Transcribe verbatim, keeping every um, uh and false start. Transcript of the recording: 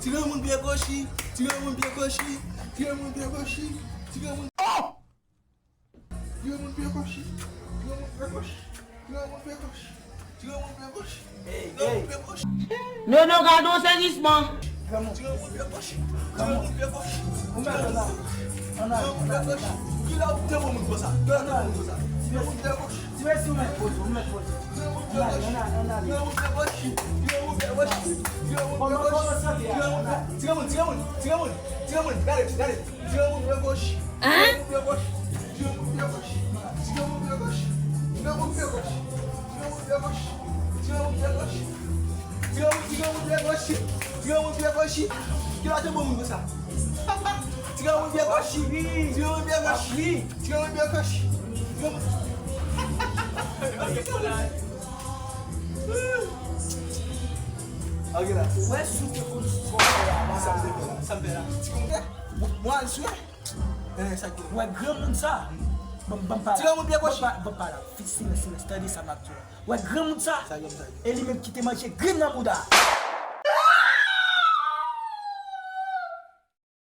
Ti granmoun pye kochi, ti granmoun pye kochi, ti granmoun pye kochi, ti granmoun. Oh! Ti granmoun pye kochi, ti granmoun pye kochi, ti granmoun pye kochi, ti granmoun pye kochi, ti granmoun pye kochi. Nono, gade yon sezisman. Ti granmoun pye kochi, ti granmoun pye kochi, ti granmoun pye kochi. Kilè w te bon moun konsa? Kilè w te bon moun konsa? Ti granmoun pye kochi. Ti mesye, ou mèt poze, ou mèt poze. Ann ale, ann ale, ann ale. Kòman, kòman sante a? Ann ale. Ti granmoun, ti granmoun, ti granmoun, ti granmoun, gade, gade. Ti granmoun pye kochi. Hein? Ti granmoun pye kochi. Ti granmoun pye kochi. Ti granmoun pye kochi. Ti granmoun pye kochi. Ti granmoun pye kochi. Ti granmoun, ti granmoun pye kochi. Ti granmoun pye kochi. Kilè w te bon moun konsa? Ti granmoun pye kochi. Ti granmoun pye kochi. Ti granmoun pye kochi. Ti granmoun. Ok la. Wè si w te konn sa w fè a la. Sa m te fè la. Sa m fè la. Ti granmoun pye. Mwen al swe. Eh, sa k gen? Wè granmoun sa. Ban m, ban m pale. Ti granmoun pye kochi. Ban m pa, ban m pale. Silans, silans. Tande sa m ap di w la. Wè granmoun sa. Sa granmoun sa. E li menm ki te manje grenn nan bouda.